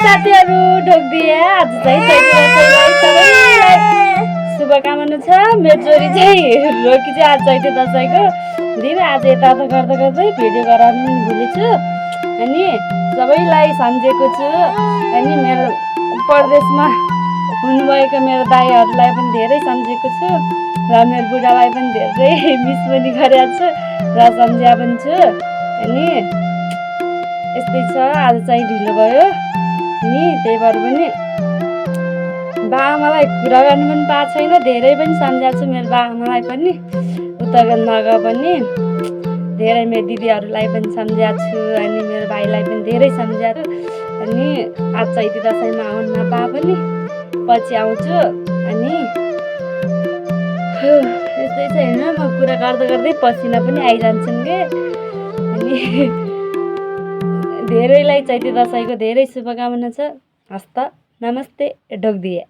साथीहरु ढोक्दिए आज चाहिँ चैते सबैलाई शुभकामना छ। मेरो छोरी चाहिँ रोकी चाहिँ आज चैते दशैंको दिन आज यताउता गर्दा गर्दै भिडियो गराउनु भुलेछु अनि सबैलाई सम्झेको छु अनि मेरो परदेशमा हुनुभएका मेरो दाइहरुलाई पनि धेरै सम्झेको छु र मेरो बुढालाई पनि धेरै मिस पनि गरेको छु र सम्झ्या पनि छु अनि यस्तै छ। आज चाहिँ ढिलो भयो नि त्यही भएर पनि बाआमालाई कुरा गर्नु पनि पाएको छैन। धेरै पनि सम्झाएको छु मेरो बाआमालाई पनि उता नगए पनि धेरै मेरो दिदीहरूलाई पनि सम्झाएको छु अनि मेरो भाइलाई पनि धेरै सम्झाएको छु अनि आज चैते दशैंमा आउनु नपाए पनि पछि आउँछु अनि यस्तै छ हैन। म कुरा गर्दा गर्दै पसिना पनि आइजान्छन् के अनि धेरैलाई चैते दशैंको धेरै शुभकामना छ। हस्त नमस्ते ढोक्दिए।